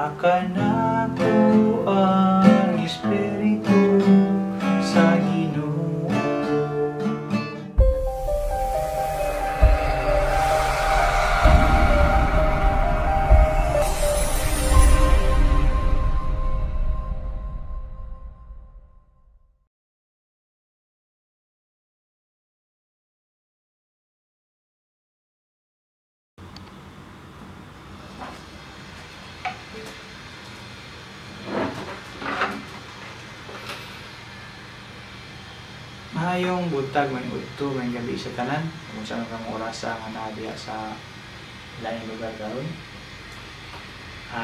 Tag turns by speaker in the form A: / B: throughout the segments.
A: Naa kanako ang Espiritu sa Ginoo. Maayong buntag, maayong udto, maayong gabi sa tanan. Kung saan kang orasa nga naa diha sa laing lugar karon.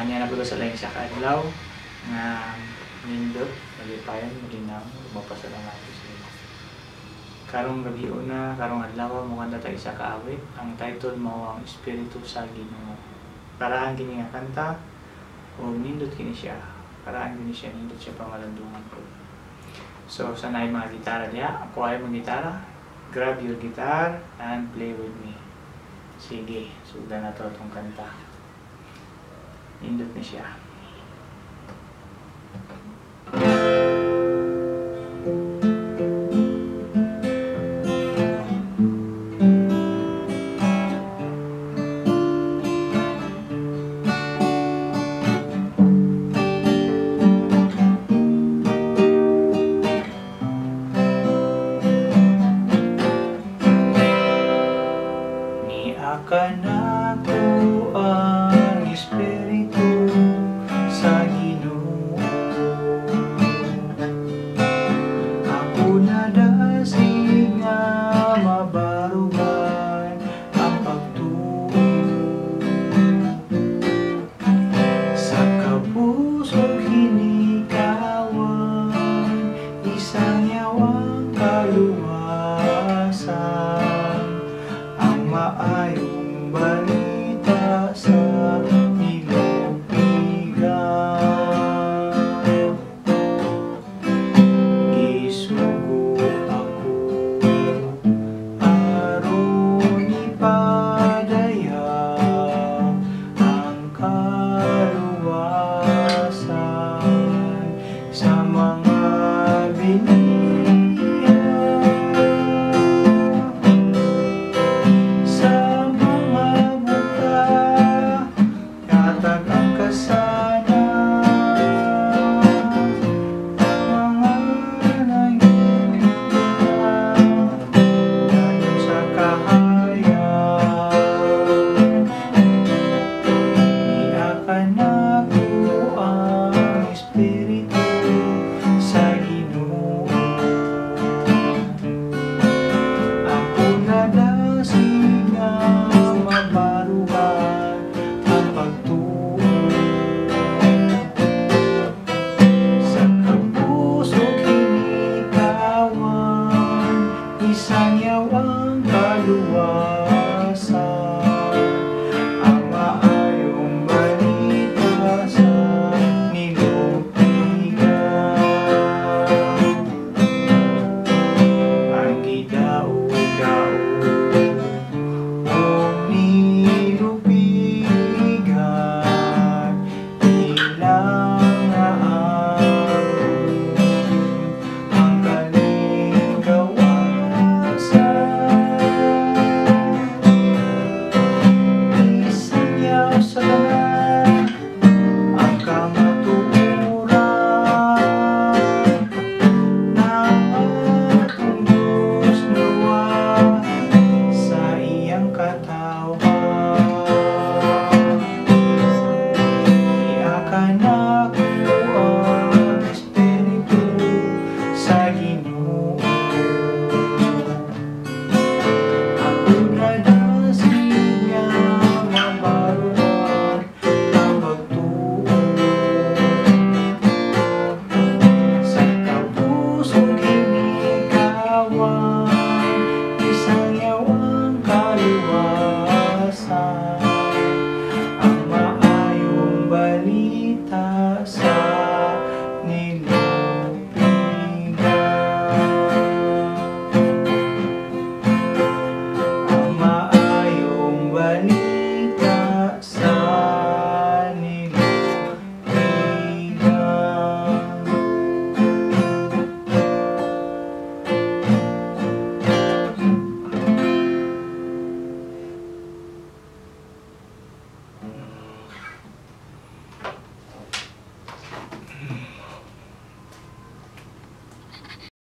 A: Niya na po sa laing sa kaadlaw nga nindot, malipayon, malinaw, mapasalamat ko sa inyo. Karong gabi una, karong adlaw, mukanta ta isa ka awit. Ang title mao ang Espiritu sa Ginoo. Paraan kini nga kanta o nindot kini siya. Paraan kini siya, nindot siya pamalandungan ko. So, sanay mga gitara diha. Ako ay mga gitara. Grab your guitar and play with me. Sige, sugdan na to itong kanta. Nindot ni siya.